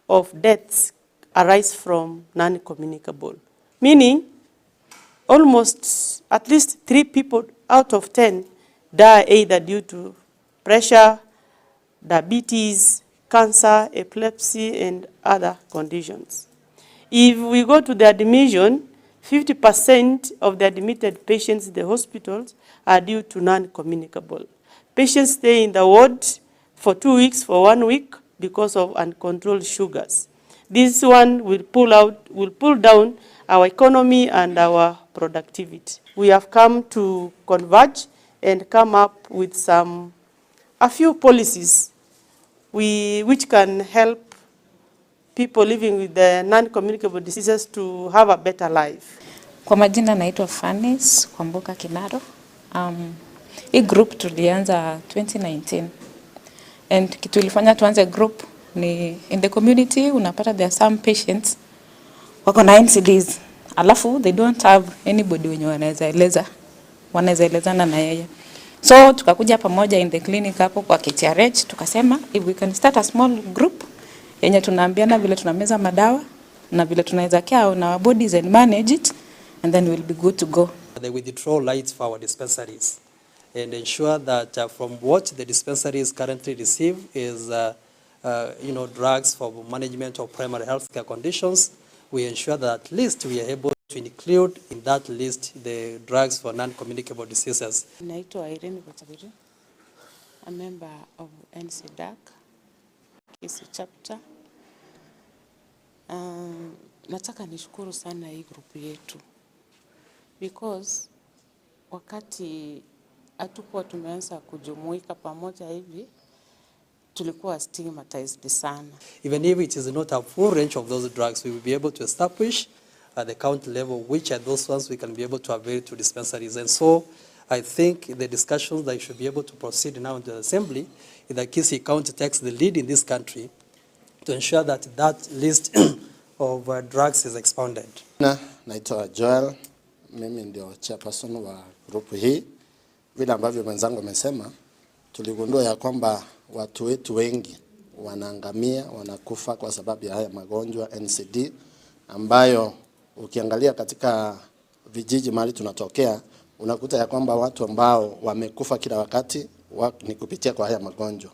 of deaths arise from non-communicable, meaning almost at least 3 people out of 10 die either due to pressure, diabetes, cancer, epilepsy, and other conditions. If we go to the admission, 50% of the admitted patients in the hospitals are due to non-communicable. Patients stay in the ward for 2 weeks, for 1 week, because of uncontrolled sugars. This one will pull out, will pull down our economy and our productivity. We have come to converge and come up with some, a few policies we, which can help people living with the non-communicable diseases to have a better life. Kwa majina naitwa Fanis Kwamboka Kinaro. Um, hii group tulianza 2019 and kitu ilifanya tuanze group ni in the community unapata there are some patients wako na NCDs alafu they don't have anybody wenye wanaweza eleza wanaweza elezana na yeye so tukakuja pamoja in the clinic hapo kwa KTRH tukasema if we can start a small group yenye tunaambiana vile tunameza madawa na vile tunaweza care on our bodies and manage it and then we'll be good to go. They withdraw lights for our dispensaries and ensure that from what the dispensaries currently receive is you know, drugs for management of primary health care conditions. We ensure that at least we are able to include in that list the drugs for non-communicable diseases. Naitwa Irene Bochabiri, a member of NCDAC, Kisii chapter. Nataka nishukuru sana hii group yetu because wakati hatukuwa tumeanza kujumuika pamoja hivi tulikuwa stigmatized sana. Even if it is not a full range of those drugs, we will be able to establish at the county level which are those ones we can be able to avail to dispensaries. And so I think the discussions that should be able to proceed now in the assembly is that Kisii County takes the lead in this country to ensure that that list of drugs is expounded. Na, naitwa Joel, mimi ndio chairperson wa grupu hii. Vile ambavyo mwenzangu amesema, tuligundua ya kwamba watu wetu wengi wanaangamia, wanakufa kwa sababu ya haya magonjwa NCD, ambayo ukiangalia katika vijiji mahali tunatokea, unakuta ya kwamba watu ambao wamekufa kila wakati wa, ni kupitia kwa haya magonjwa.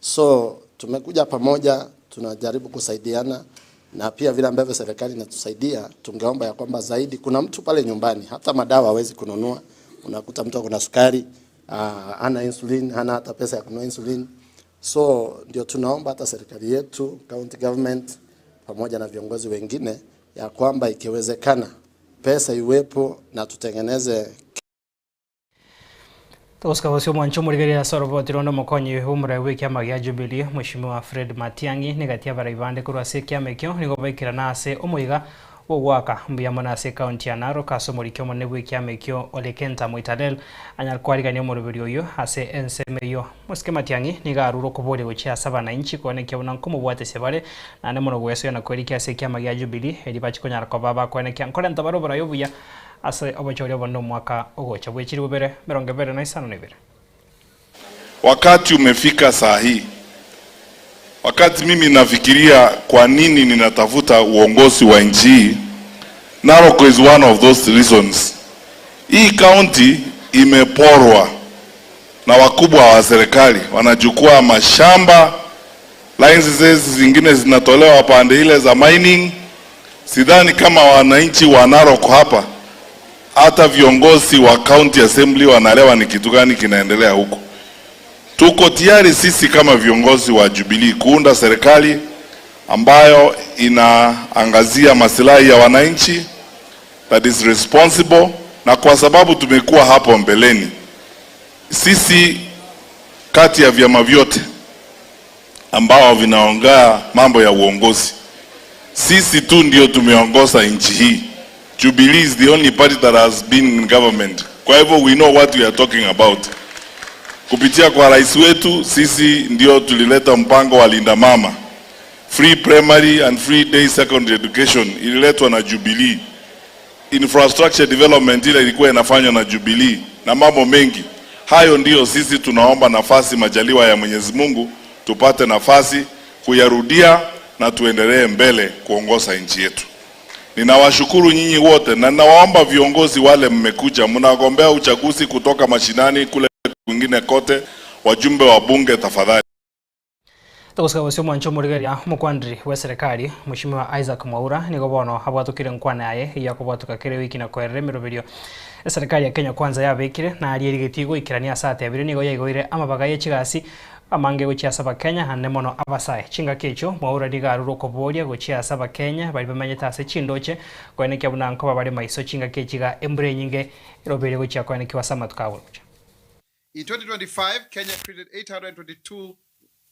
So tumekuja pamoja, tunajaribu kusaidiana na pia vile ambavyo serikali inatusaidia, tungeomba ya kwamba zaidi, kuna mtu pale nyumbani hata madawa hawezi kununua. Unakuta mtu ako na sukari, hana insulin, hana hata pesa ya kununua insulin. So ndio tunaomba hata serikali yetu, county government pamoja na viongozi wengine ya kwamba ikiwezekana pesa iwepo na tutengeneze Togosika bosio omwancho omorigereria ase oroboti ronde omokonyi bw'omorai bw'ekiama gia Jubilee Mheshimiwa Fred Matiang'i negati abarai bande korwa ase ekiama ekio nigo baikerana ase omoiga bw'ogoaka mbuya mono ase ekaunti ya Narok ase omoriki omonene bw'ekiama ekio Ole Kenta Moitalel anyare kwarigania omoroberi oyio ase ensemo eyio. Mosike Matiang'i nigo arure okoboria gochia ase abananchi koenekia buna nkomobwatesia bare naende mono gwesoyia na kwerikia ase ekiama gia Jubilee erio bachie konyara koba bakoenekia nkorenta bare oborai obuya ase obochori obonene omwaka ogocha bwe chilifu bibere emerongo ebere na isano na ibere. Wakati umefika saa hii, wakati mimi nafikiria kwa nini ninatafuta uongozi wa nchi hii, Narok is one of those reasons. Hii county imeporwa na wakubwa wa serikali, wanachukua mashamba, licenses zingine zinatolewa pande ile za mining. Sidhani kama wananchi wa Narok hapa hata viongozi wa county assembly wanaelewa ni kitu gani kinaendelea huko. Tuko tayari sisi kama viongozi wa Jubilee kuunda serikali ambayo inaangazia masilahi ya wananchi, that is responsible, na kwa sababu tumekuwa hapo mbeleni, Sisi kati ya vyama vyote ambao vinaongea mambo ya uongozi, sisi tu ndio tumeongoza nchi hii. Jubilee is the only party that has been in government. Kwa hivyo we know what we are talking about. Kupitia kwa rais wetu, sisi ndio tulileta mpango wa Linda Mama. Free primary and free day secondary education ililetwa na Jubilee. Infrastructure development ile ilikuwa inafanywa na Jubilee na mambo mengi. Hayo ndiyo sisi tunaomba nafasi, majaliwa ya Mwenyezi Mungu, tupate nafasi kuyarudia na tuendelee mbele kuongoza nchi yetu. Ninawashukuru nyinyi wote na ninawaomba viongozi wale mmekuja, mnagombea uchaguzi kutoka mashinani kule kwingine kote, wajumbe wa bunge tafadhali. Togosika gose omwancho omorigereria omokwandiri bwe serikali Mheshimiwa Isaac Mwaura nigo bono abwatokire nkwana yaye eya kobwatoka kera ewiki na koerera emeroberio eserikali ya Kenya Kwanza yabekire na aria erigetie goikerania ase atebire nigo yaigoire amabaga ye chigasi amange gochia ase abakenya ande mono abasae. Chingaki echio Mwaura nigo arure okoboria gochia ase abakenya baria bamenyete ase chindoche koenekia buna nkoba bare maiso chingaki echi iga embura enyinge erobeire gochia koenekiwa ase amatuko agocha. In 2025, Kenya created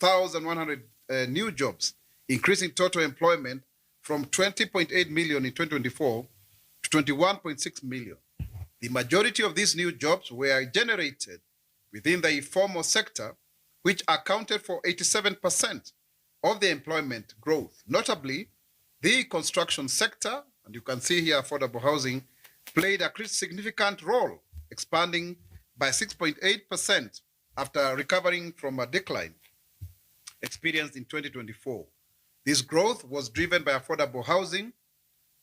822,100 uh, new jobs, increasing total employment from 20.8 million in 2024 to 21.6 million. The majority of these new jobs were generated within the informal sector, which accounted for 87% of the employment growth. Notably, the construction sector, and you can see here affordable housing, played a significant role, expanding by 6.8% after recovering from a decline experienced in 2024. This growth was driven by affordable housing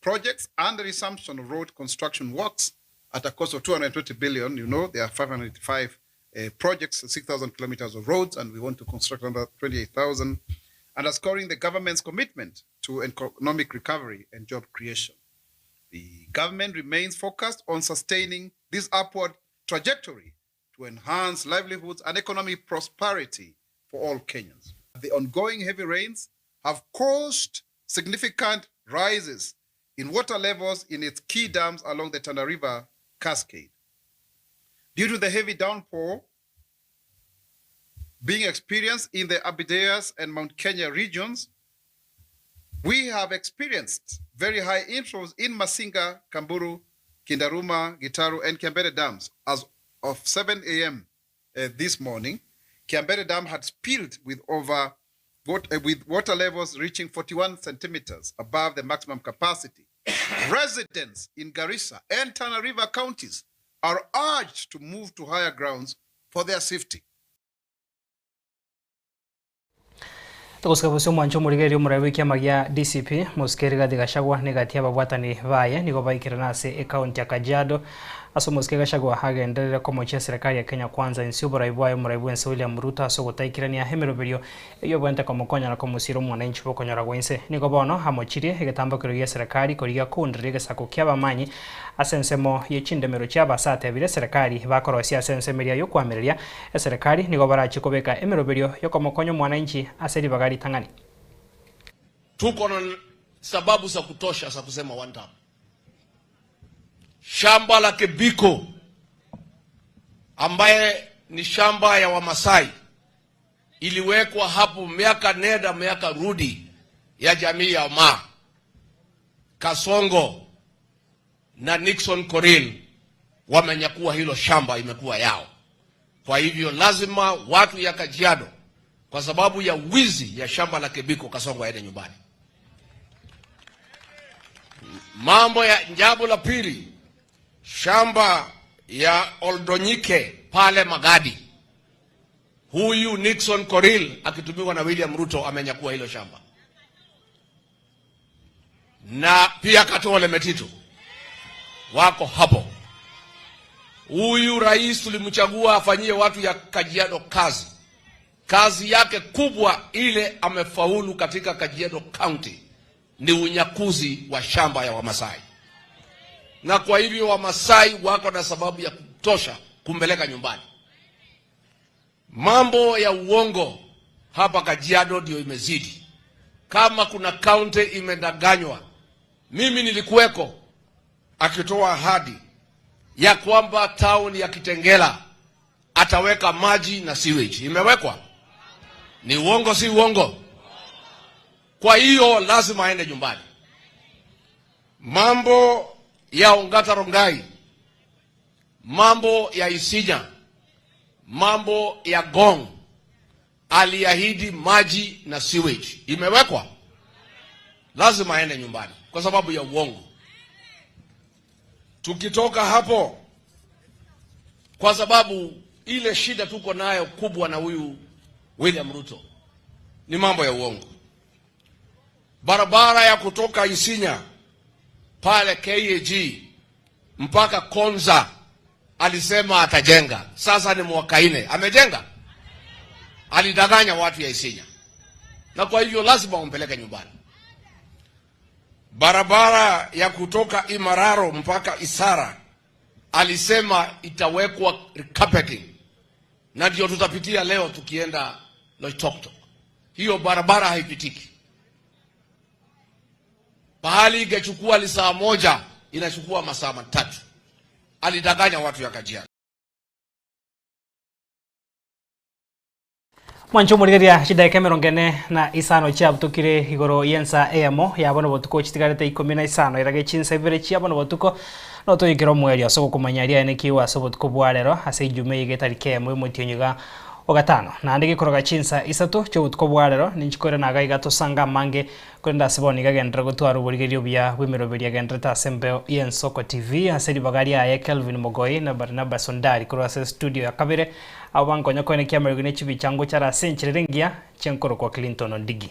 projects and the resumption of road construction works at a cost of 220 billion. You know, there are 585 uh, projects, 6,000 kilometers of roads, and we want to construct another 28,000, underscoring the government's commitment to economic recovery and job creation. The government remains focused on sustaining this upward trajectory to enhance livelihoods and economic prosperity for all Kenyans. The ongoing heavy rains have caused significant rises in water levels in its key dams along the Tana River cascade. Due to the heavy downpour being experienced in the Aberdares and Mount Kenya regions, we have experienced very high inflows in Masinga, Kamburu, Kindaruma, Gitaru, and Kiambere dams. As of 7 a.m. Uh, this morning, Kiambere Dam had spilled with over with water levels reaching 41 centimeters above the maximum capacity. Residents in Garissa and Tana River counties are urged to move to higher grounds for their safety. Togosika bosio omwancho omorigereria omorai bw'ekiama gia DCP, Mosike Rigathi Gachagua negati y'ababwatani baye nigo baikerana ase ecounty ya Kajiado ase omosike Gachagua agenderere komochia eserekari ya Kenya Kwanza inse y'oborai bwaye omorai bw'ense William Ruto ase ogotaikerania emeroberio eyio obwenerete komokonya na komosira omwananchi bw'okonyora gwa inse. Nigo bono amochirie egetambokero gi'eserekari korigia koundereria egesaku ki'abamanyi ase ensemo ye chindemero chi'abase atebire eserekari bakorosia ase ensemo eria y'okoamereria eserekari nigo barachie kobeka emeroberio y'okomokonya omwananchi ase ribaga ritang'ani. Tuko na sababu za kutosha za kusema one term. Shamba la Kibiko ambaye ni shamba ya Wamasai iliwekwa hapo miaka nenda miaka rudi ya jamii ya Ma Kasongo na Nixon Korir wamenyakua hilo shamba, imekuwa yao. Kwa hivyo lazima watu ya Kajiado, kwa sababu ya wizi ya shamba la Kibiko, Kasongo aende nyumbani. Mambo ya jambo la pili, shamba ya Oldonyike pale Magadi, huyu Nixon Korir akitumiwa na William Ruto amenyakua hilo shamba, na pia Katole Metito wako hapo. Huyu rais tulimchagua afanyie watu ya Kajiado kazi. Kazi yake kubwa ile amefaulu katika Kajiado County ni unyakuzi wa shamba ya Wamasai, na kwa hivyo Wamasai wako na sababu ya kutosha kumpeleka nyumbani. Mambo ya uongo hapa Kajiado ndio imezidi. Kama kuna kaunti imedanganywa, mimi nilikuweko akitoa ahadi ya kwamba town ya Kitengela ataweka maji na sewage. Imewekwa? Ni uongo si uongo? Kwa hiyo lazima aende nyumbani. Mambo ya Ongata Rongai, mambo ya Isinya, mambo ya Gong, aliahidi maji na sewage. Imewekwa? Lazima aende nyumbani kwa sababu ya uongo. Tukitoka hapo, kwa sababu ile shida tuko nayo kubwa na huyu William Ruto ni mambo ya uongo. Barabara ya kutoka Isinya pale KAG mpaka Konza alisema atajenga. Sasa ni mwaka nne, amejenga? Alidanganya watu ya Isinya, na kwa hivyo lazima umpeleke nyumbani. Barabara ya kutoka Imararo mpaka Isara alisema itawekwa carpeting, na ndio tutapitia leo tukienda Loitoktok. Hiyo barabara haipitiki. Pahali ingechukua lisaa moja inachukua masaa matatu. Alidanganya watu ya Kajiado. Mwancho omorigereria chidaeka emerongo ene na isano chiabutokire igoro y'ensa eyemo ya bono botuko chitigarete ikomi na isano erage chinsa ibere chia bono botuko notoikera omwerio ase ogokomanya aria aye kiwa ase obotuko bwa rero ase ejumaa iga etariki eyemo y'omotienyi iga ogatano naende gekoroga chinsa isato chia obotuko bwa rero ninchikore naga iga tosanga amange korende ase bono iga agenderera gotwara oborigereria obuya bw'emeroberi agendererete ase embeo y'Ensoko TV ase ribaga riaye Kelvin Mogoi na Barnabas Ondari korwa ase estudio ya kabere Abwo bankonya koenekia amariogi ne chibicha ngochare ase enchera ere engiya chi'enkorokwa Clinton Ondigi.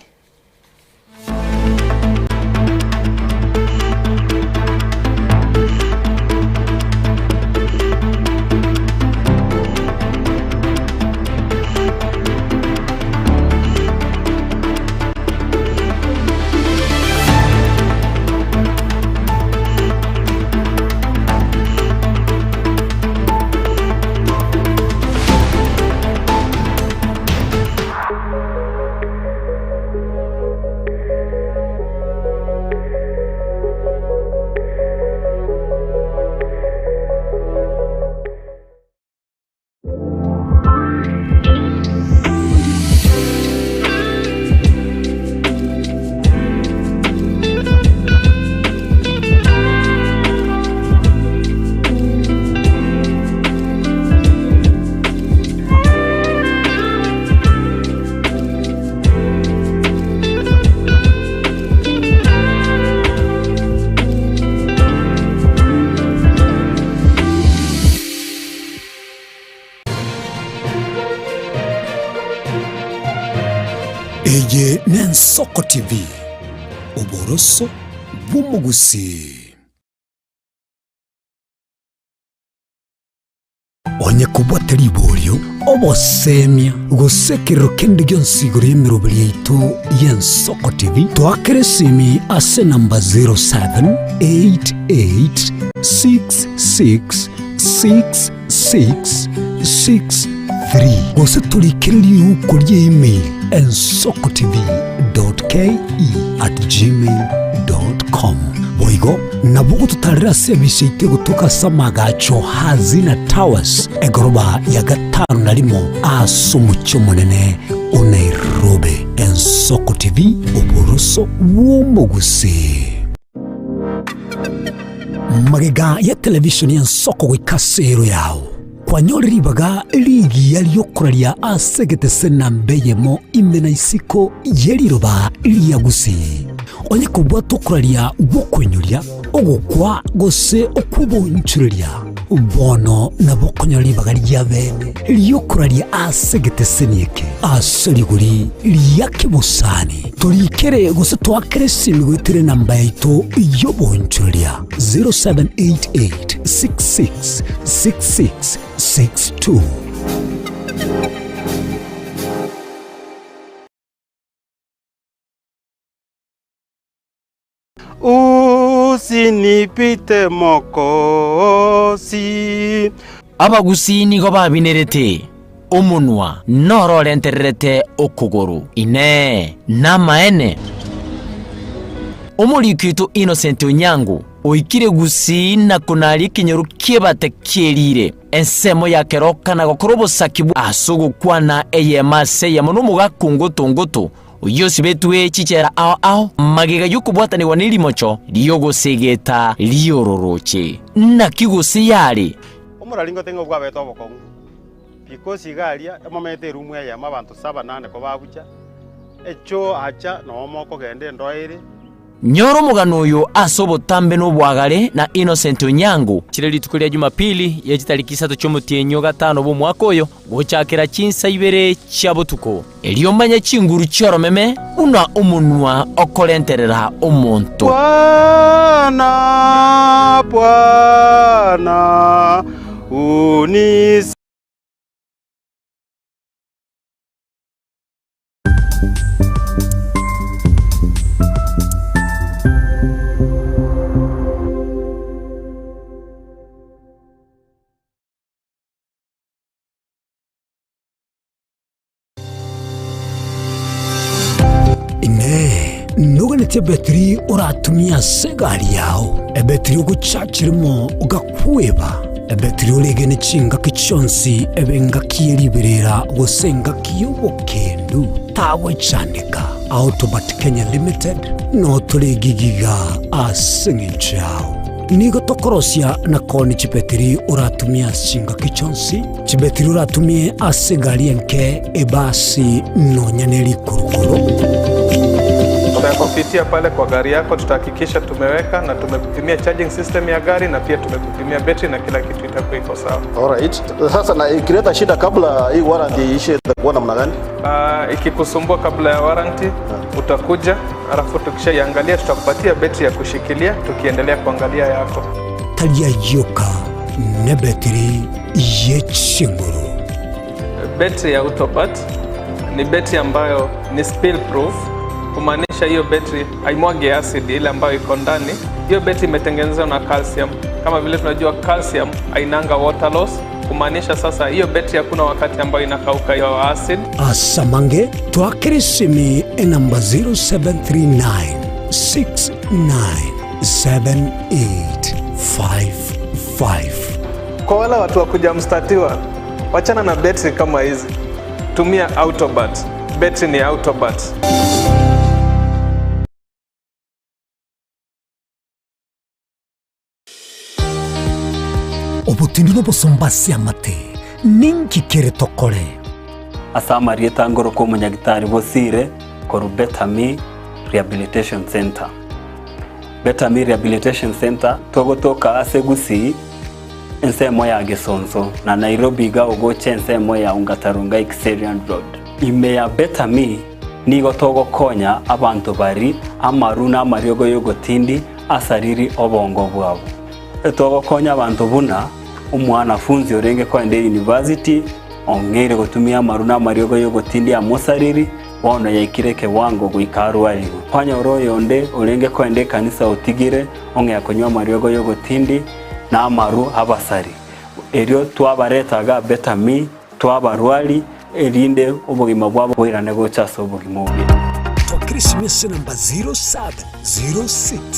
Eye n'Ensoko TV, oboroso bw'omogusii. Onye kobwate riborio, obosemia, gose ekerero kende gionsi igoro y'emeroberi yaito y'Ensoko TV, toakere esimi ase enamba 0788666663 gose torikere riuko ria email ensokotv.ke@gmail.com. Boigo nabo ogototarera ase ebise yaito egotoka ase amagacho Hazina Towers, egoroba ya gatano na rimo ase omochie omonene o Nairobi. Ensoko TV, oboroso bw'omogusii. Magega ya televishoni y'ensoko goika ase ero yao, kwanyorire ribaga rigiya ri'okoraria ase egetese namba eyemo ime na isiko ye riroba ria Gusii. Onye kobwata okoraria gw'okoinyoria, ogokwa gose okw'obonchoreria, bono nabo okonyora ribaga ria bene ri'okoraria ase egeteseni eke ase rigori ria kebosani. Torikere gose toakere esimi goetera enamba yaito y'obonchoreria 0788 66 66 62. Usinipite Mokosi. Abagusii nigo babinerete omonwa noro orentererete okogoro. Inee! Namaene? Omoriki oito Innocent Onyango oikire Gusii na konaria ekenyoro ki'ebate kierire. Ensemo ya keroka na gokora obosaki bwa ase ogokwana eyemo ase eyemo nomogaka ongoto ongoto, oyio osibetwe chichela ao ao, magega y'okobwatanigwa ne rimocho ri'ogosegeta ri'ororoche. Naki gose yare? Omoraringo teng'o bwabete obokong'u, because iga aria emomete erumu eyemo abanto saba nane kobabucha, echoo acha noo mokogenda endoa ere. Nyora omogano oyo ase obotambe na oboagare na Innocent Onyango. Chire rituko ria Jumapili ye chitariki isato chi'omotienyi o gatano bw'omwaka oyo, gochakera chinsa ibere chia botuko. Erio omanye chinguru chi'oromeme buna omonwa okorenterera omonto. Bwana, Bwana, unise. Inee! Noganetie ebetiri oratumie ase egari yao, ebetiri ogochachiremo ogakweba, ebetiri oregene chingaki chionsi ebe engaki ye riberera gose engaki y'obokendu? Tagwechandeka. Autobat Kenya Limited notore egigiga ase eng'encho yao. Nigo tokorosia na koonia chibetiri oratumie ase chingaki chionsi, chibetiri oratumie ase egari enke, ebasi, nonya ne rikurukuru. Tutakupitia pale kwa gari yako, tutahakikisha tumeweka na tumekupimia charging system ya gari na pia tumekupimia betri na kila kitu itakuwa iko sawa. Alright. Sasa na ikileta shida kabla hii warranty iishe itakuwa namna gani? Ikikusumbua kabla ya warranty utakuja, alafu tukishaiangalia tutakupatia betri ya kushikilia tukiendelea kuangalia yako. Tari ayio ka nebetiri ye chinguru. Betri ya Autobat ni betri ambayo ni spill proof, kumaanisha hiyo betri haimwagi acid ile ambayo iko ndani. Hiyo betri imetengenezwa na calcium. Kama vile tunajua calcium hainanga water loss, kumaanisha sasa hiyo betri hakuna wakati ambayo inakauka hiyo acid. Asamange twakere esimi enamba 0739 697855. Kwa wale watu wa kuja mstatiwa, wachana na betri kama hizi, tumia Autobat. Betri ni Autobat. Obotindi nobosomba ase amate, ninki kere tokore? Ase amarieta ngoroka omonyagitari Bosire korwa Betami Rehabilitation Centre. Betami Rehabilitation Centre togotoka ase Gusii ensemo ya Gesonso na Nairobi iga ogocha ensemo ya Ongata Rongai Kiserian Road. Ime ya Betami nigo togokonya abanto bari amaru na amariogo y'ogotindi asariri obongo bwabo. Togokonya abanto buna omwanafunzi orenge kogenda eyunivasiti ong'eire gotumia amaru na amariogo y'ogotindi amosariri, bono yaikire ekewango goika arwarigwe. Kwanyora oyonde orenge kogenda ekanisa otigire ong'ea konywa amariogo y'ogotindi na amaru abasari. Erio twabareta iga Betami, twabarwari, erinde obogima bwabo boirane gocha ase obogima obuya. Twakire esimi ase enamba 0706.